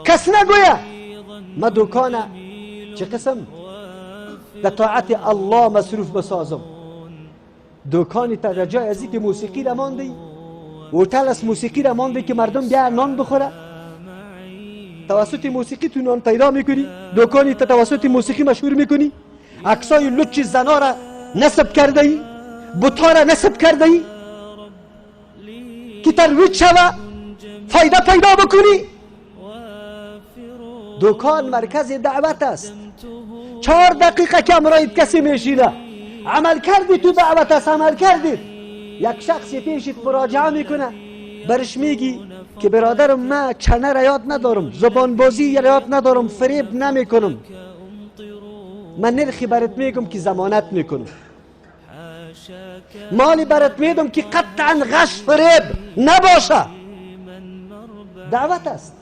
کس نگویه ما دکان چه قسم در طاعت الله مصروف بسازم. دکانی تا در جای ازی که موسیقی را ماندی، هتل از موسیقی را ماندی که مردم بیا نان بخوره، توسط موسیقی تو نان پیدا میکنی، دکانی تا توسط موسیقی مشهور میکنی، عکسای لچ زنا را نصب کرده ای، بتا را نصب کرده ای که ترویج شوه، فایده پیدا بکنی. دکان مرکز دعوت است. 4 دقیقه که امرایت کسی میشینه، عمل کردی تو دعوت است، عمل کردی. یک شخصی پیشت مراجعه میکنه، برش میگی که برادرم من چنه را یاد ندارم، زبان بازی را یاد ندارم، فریب نمیکنم، من نرخی برات میگم که ضمانت میکنم، مالی برات میدم که قطعا غش فریب نباشه. دعوت است.